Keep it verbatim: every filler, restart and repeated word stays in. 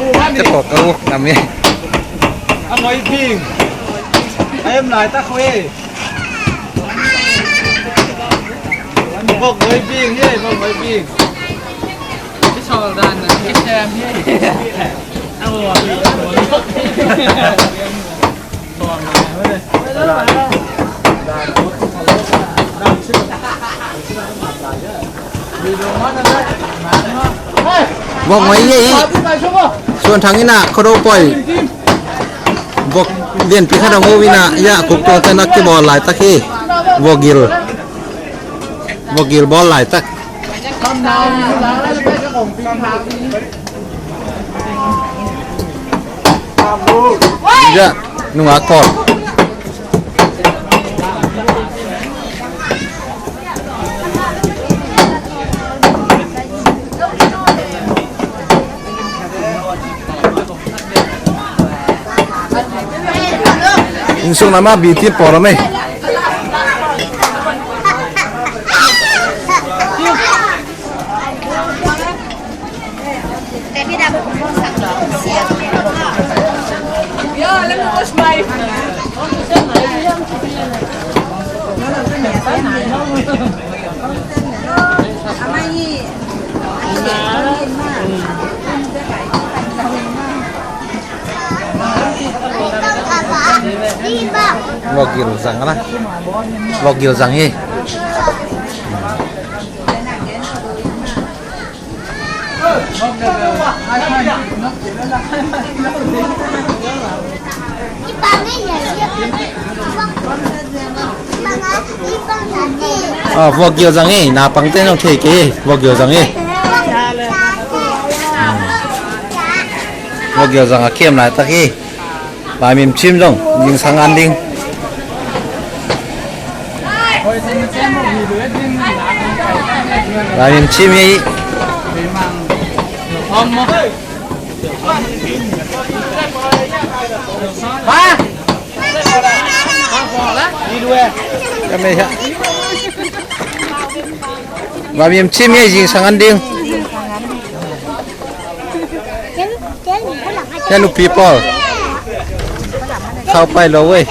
Te pawh ka u nam hi. A ngoi bing. A em lai tak hoi. Bok ngoi bing hi, bok ngoi bing. Cái sò đàn này, cái xe mi. Vok ngoi ye i. Suan Thang ina khuado poi. Vok lianpi khat a ngau ina ya kuk tuang te nak kibawl laitak hi. Vok gil. Vok gil bawl laitak. Ya, nungak pawl. Innsung lamah B T pawl om ei. Vok gil zang a la. Vok gil zang hi. Ah, vok gil zang hi. Naupangte nong thei kei. Vok gil zang hi. Vok gil zang a kem laitak hi. Laimim chim zong zingsang an ding. Laimim chim hi. Laimim chim hi, zingsang an ding. Yan upi pawl. Khau pai lo wei.